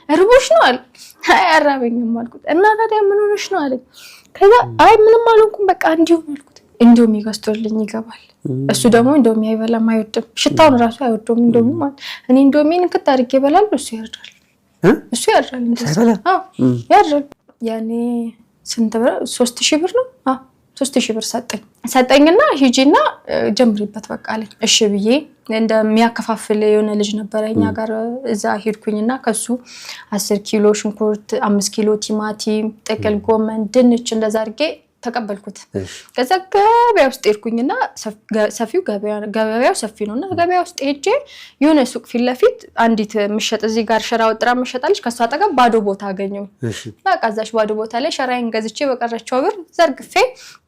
እርቦሽ ነው አለ። አይ አራበኝም አልኩት። እና ታዲያ ምን ሆነሽ ነው አለኝ። ከዛ አይ ምንም አልሆንኩም በቃ እንዲሁ አልኩት። እንዶሚ ገዝቶልኝ ይገባል። እሱ ደግሞ እንዶሚ አይበላም፣ አይወድም። ሽታውን እራሱ አይወደውም እንዶሚ ማለት። እኔ እንዶሚን እንክት አድርጌ እበላለሁ፣ እሱ ያርዳል። እሱ ያድራል። ያድራል። ያኔ ስንት ብር? 3,000 ብር ነው። 3,000 ብር ሰጠኝ። ሰጠኝና ሂጂና ጀምሪበት በቃ አለኝ። እሺ ብዬ እንደሚያከፋፍል የሆነ ልጅ ነበረ እኛ ጋር፣ እዛ ሄድኩኝና ከሱ 10 ኪሎ ሽንኩርት፣ 5 ኪሎ ቲማቲም፣ ጥቅል ጎመን፣ ድንች እንደዛ አድርጌ ተቀበልኩት። ከዛ ገበያ ውስጥ ሄድኩኝና ሰፊው ገበያው ሰፊ ነው እና ገበያ ውስጥ ሄጄ የሆነ ሱቅ ፊት ለፊት አንዲት ምሸጥ እዚህ ጋር ሸራ ወጥራ ምሸጣለች። ከእሷ አጠገብ ባዶ ቦታ አገኘሁ። በቃ እዛች ባዶ ቦታ ላይ ሸራዬን ገዝቼ በቀረችው ብር ዘርግፌ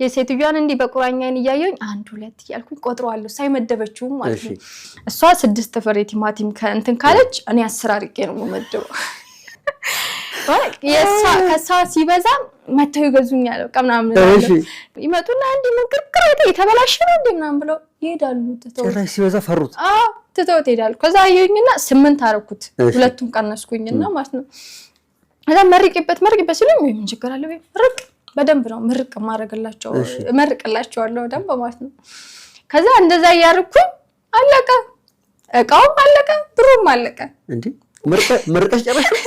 የሴትዮዋን እንዲህ በቁራኛዬን እያየሁኝ አንድ ሁለት እያልኩኝ ቆጥረዋለሁ። ሳይመደበችውም ማለት ነው። እሷ ስድስት ፍሬ ቲማቲም ከእንትን ካለች እኔ 10 አድርጌ ነው የምመድበው። ከሷ ሲበዛ መተው ይገዙኛል። በቃ ምናምን ይመጡና እንዲህ ምን ቅርቅር የተበላሸ ነው እንዴ ምናምን ብለው ይሄዳሉ። ጭራሽ ሲበዛ ፈሩት። አዎ ትተውት ይሄዳሉ። ከዛ አየሁኝና ስምንት አደረኩት። ሁለቱን ቀነስኩኝና ማለት ነው። ከዛ መርቂበት መርቂበት ሲሉኝ ምን ችግር አለ ምርቅ በደንብ ነው ምርቅ ማድረግላቸው፣ እመርቅላቸዋለሁ በደንብ ማለት ነው። ከዛ እንደዛ እያደረኩኝ አለቀ፣ እቃውም አለቀ፣ ብሩም አለቀ። እንዴ መርቀሽ ጨረስሽ?